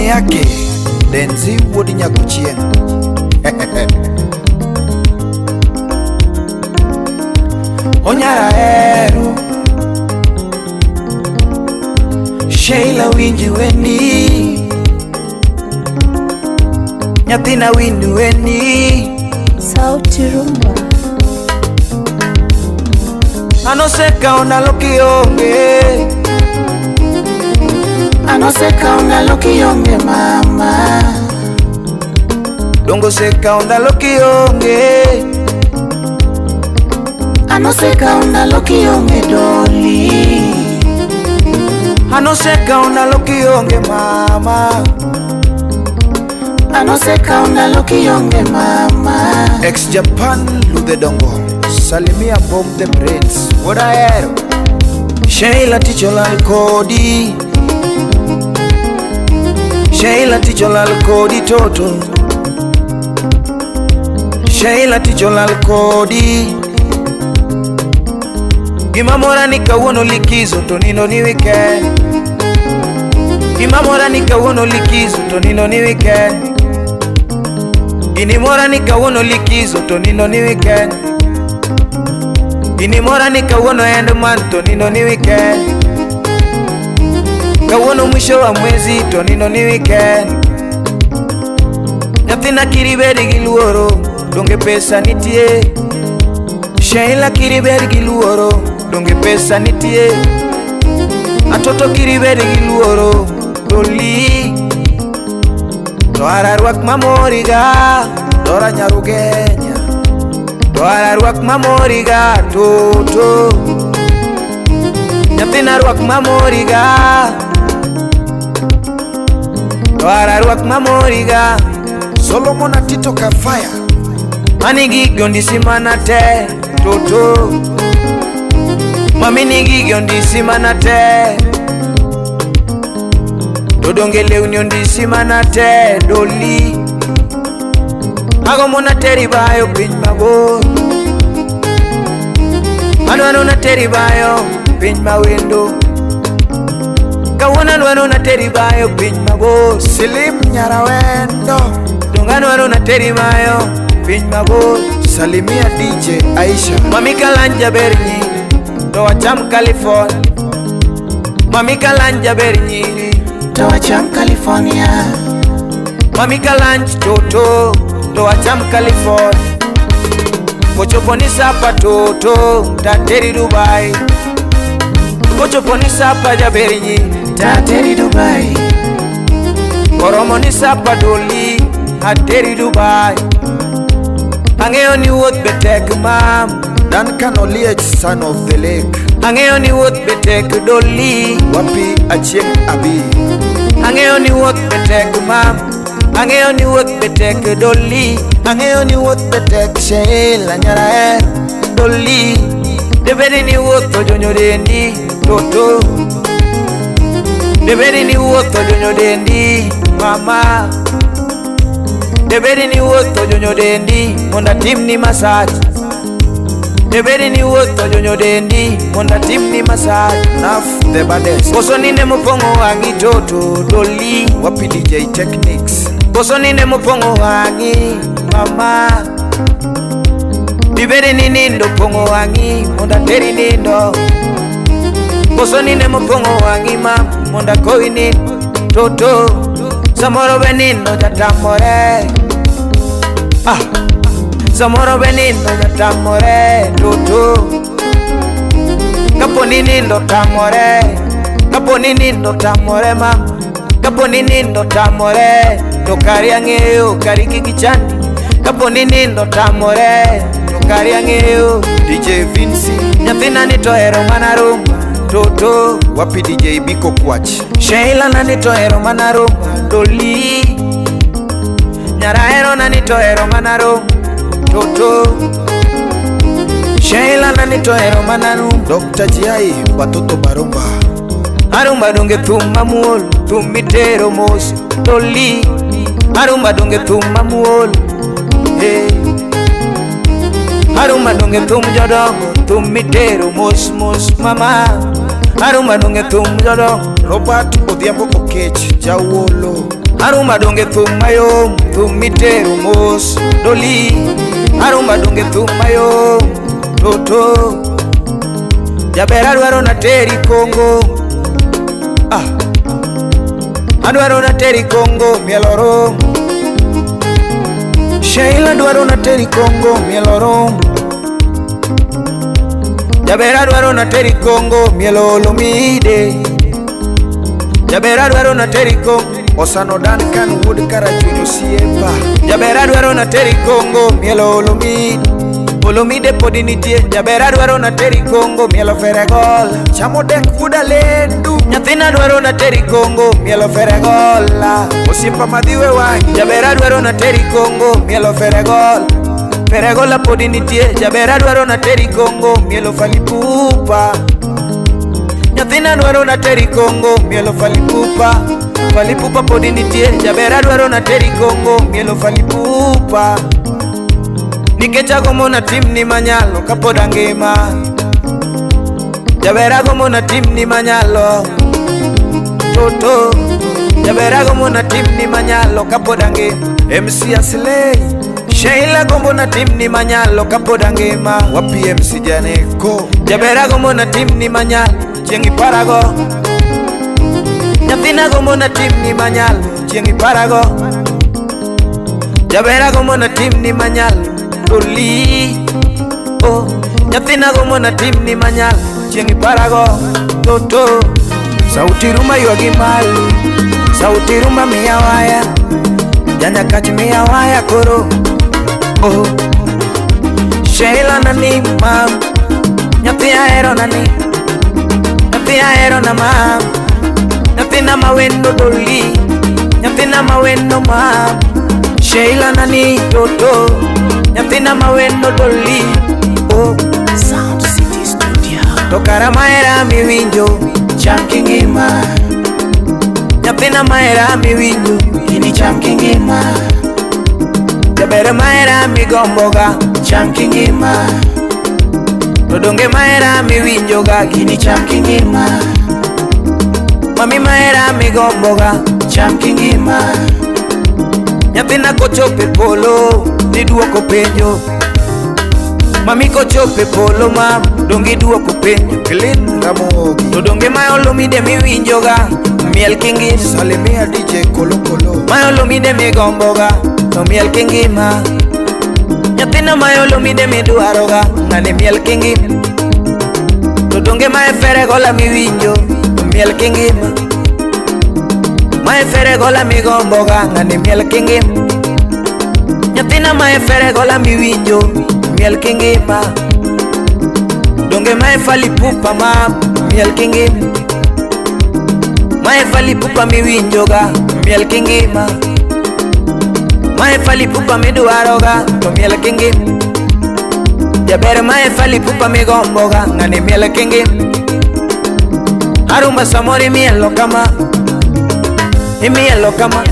Miyake Denzi wuod Nyakuchieng. Onyara hero Sheila winji weni Nyathina winji weni Sauti Rumba. Anosekawo ndalo kionge. Anosekawo ndalo kionge mama. Dongo osekawo ndalo kionge. Anosekawo ndalo kionge doli. Anosekawo ndalo kionge mama. Anosekawo ndalo kionge mama. Ex Japan Ludhe Dongo Salimia Bomb the Prince Wuod Ahero Sheila tich olal kodi. Sheila tich olal kodi toto. Sheila tich olal kodi. Gima mora ni kawuono likizo to nindo ni weekend. Gima mora ni kawuono likizo to nindo ni weekend. Gini mora ni kawuono likizo to nindo ni weekend. Gini mora ni kawuono end month to nindo ni weekend. Kawuono mwisho wa mwezi to nindo ni weekend. Nyathina kik ibed gi luoro, donge pesa nitie. Sheila kik ibed gi luoro, donge pesa nitie. Atoto kik ibed gi luoro, doli. To ara rwak mamoriga, dora nyarugenya. To ara rwak mamoriga, toto. Nyathina rwak mamoriga. To ara rwak mamoriga. Solomon Atito Kafaya. Mani gigi ondisi mana te, toto. Mami ni gigi ondisi mana te. To donge lewni ondisi mana te, doli. Agombo nateri bayo piny mabor. Adwaro nateri bayo piny mawendo. Kawuono adwaro nateri bayo piny mabor. Silim Nyarawendo. Donge adwaro nateri bayo piny mabor. Salimia DJ Aisha. Mami kalanja ber nyiri, to wacham California. Mami kalanja ber nyiri, To wacham California. Mami kalanch toto, to wacham California. Kochopo ni sapa toto, tateri Dubai. Kochopo ni sapa jaber nyiri, Tateri Dubai. Koromo ni sapa doli, ateri Dubai. Ang'eyo ni wuoth be tek mam, Duncan Oliech, son of the lake. Ang'eyo ni wuoth be tek doli. Wapi Achieng' Abi. Ang'eyo ni wuoth be tek mam, ang'eyo ni wuoth be tek doli. Ang'eyo ni wuoth be tek Sheila nyaraher doli. Debedi ni wuoth ojonyo dendi toto. Debedi ni wuoth ojonyo dendi mama. Debedi ni wuoth ojonyo dendi mondo atimni massage. Debedi ni wuoth ojonyo dendi mondo atimni massage. Naf the baddest. Koso nine mopong'o wang'i toto doli. Wapi DJ Technics. Koso nine mopong'o wang'i mama. Dibedi ni nindo pong'o wang'i mondo ateri nindo. Koso nine mopong'o wang'i ma mondo akowi nindo toto. Samoro be nindo jatamore. Ah. Samoro be nindo jatamore toto. Kapo ni nindo tamore. Kapo ni nindo tamore ma. Kapo ni nindo tamore to kari ang'eyo kari kik ichandi. Kapo ni nindo tamore to kari ang'eyo. DJ Vinci. Nyathina ni to hero mana rumba toto. Wapi DJ Biko Kwach. Sheila nani to hero mana rumba doli. Nyarahero nani to hero mana rumba toto. Sheila nani to hero mana rumba. Dr. Jiai Batoto Barumba. Arumba donge thum mamuol, thum mitero mos doli. Arumba donge thum mamuol, hey. Arumba donge thum jodongo, thum mitero mos mos mama. Arumba donge thum jodongo, Robert Odhiambo Okech Jawuolo. Arumba donge thum mayom, thum mitero mos doli. Arumba donge thum mayom, toto. Jaber adwaro nateri Kongo. Ah. Adwaro nateri Kongo mielo rom. Sheila adwaro nateri Kongo mielo rom. Jaber adwaro nateri Kongo mielo Olomide. Jaber adwaro nateri Kongo. Osano Duncan Wuod Karachuonyo osiepa. Jaber adwaro nateri Kongo mielo Olomide. Olomide podi nitie. Jaber adwaro nateri Kongo mielo Feregol. Chamo dek wuod Alendu. Nyathina dwaro nateri Kongo mielo Feregola. Osiepa madhiwe wang'i. Jaber adwaro nateri Kongo mielo Feregol. Feregola podi nitie. Jaber adwaro nateri Kongo mielo Falipupa. Nyathina dwaro nateri Kongo mielo Falipupa. Falipupa podi nitie. Jaber adwaro nateri Kongo mielo Falipupa. Nikech agombo natimni manyalo kapod angima. Jaber agombo natimni manyalo toto. Jaber agombo natimni manyalo kapod angima. MC Aslay. Sheila gombo natimni manyalo kapod angima. Wapi MC Janeko. Jaber agombo natimni manyalo chieng' iparago. Nyathina gombo natimni manyalo chieng' iparago. Jaber agombo natimni manyalo doli. Oh, nyathina gombo natimni manyalo chieng' iparago toto. Sauti rumba ywagi malo, sauti rumba miya waya, janyakach miya waya koro. Oh, Sheila nani mam, nyathi ahero nani, nyathi ahero na mam, nyathina mawendo doli, nyathina mawendo mam. Sheila nani toto, nyathina mawendo doli. Oh, Sound City Studio. To kara mahera miwinjo, Cham kingima, nyathina mahera miwinjo, gini cham kingima, jaber mahera migomboga, cham kingima, to donge mahera miwinjoga, gini cham kingima, mami mahera migomboga. Cham kingima, Nyathina kochopo e polo tiduoko penjo. Mami kochopo e polo mam, donge iduoko penjo. Glenn Ramogi. To donge ma Olomide miwinjoga, miel kingima. Salimia DJ Kolokolo. Ma Olomide migomboga, to miel kingima. Nyathina ma Olomide midwaroga, ng'ane miel kingima. To donge ma e Feregola miwinjo, to miel kingima. Ma e Feregola migomboga, ng'ane miel kingima. Nyathina ma e Feregola miwinjo, miel kingima. Donge ma e Falipupa mam, miel kingima. Ma e Falipupa miwinjoga, miel kingima. Ma e Falipupa midwaroga, to miel kingima. Jaber ma e Falipupa migomboga, ng'ane miel kingima. Arumba samoro imielo kama, imielo kama.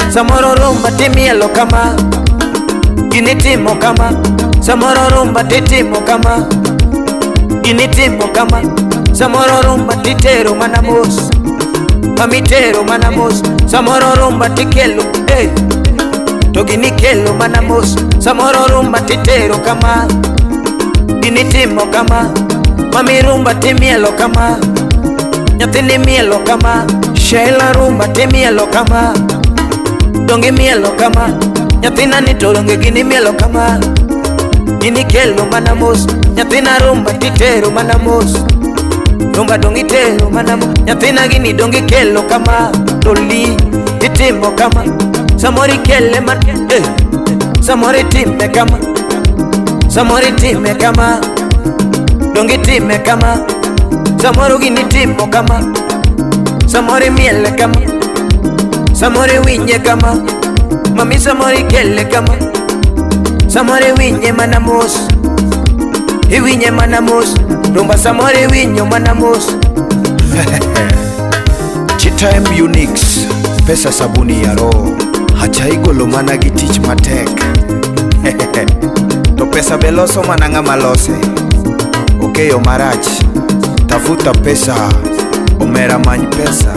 Samoro rumba timielo kama, gini timo kama. Samoro rumba titimo kama, gini timo kama. Samoro rumba titero mana mos, mami tero mana mos. Samoro rumba tikelo, eh, to gini kelo mana mos. Samoro rumba titero kama, gini timo kama. Mami rumba timielo kama, nyathini mielo kama. Sheila rumba timielo kama, donge mielo kama. Nyathina ni to donge gini mielo kama, gini kelo mana mos. Nyathina rumba titero mana mos, rumba donge itero mana mos. Nyathina gini donge kelo kama, doli itimo kama. Samoro ikele man, eh, samoro itime kama, samoro itime kama, donge itime kama. Samoro gini timo kama, samoro imiele kama, samoro iwinje kama. Mami samoro ikele kama, samoro iwinje mana mos, iwinje mana mos. Rumba samoro iwinjo mana mos. Chitime Unix. Pesa sabuni ya roho. Hacha igolo mana gi tich matek. To pesa be loso mana ng'ama lose. Okeyo marach. Tafuta pesa. Omera many pesa.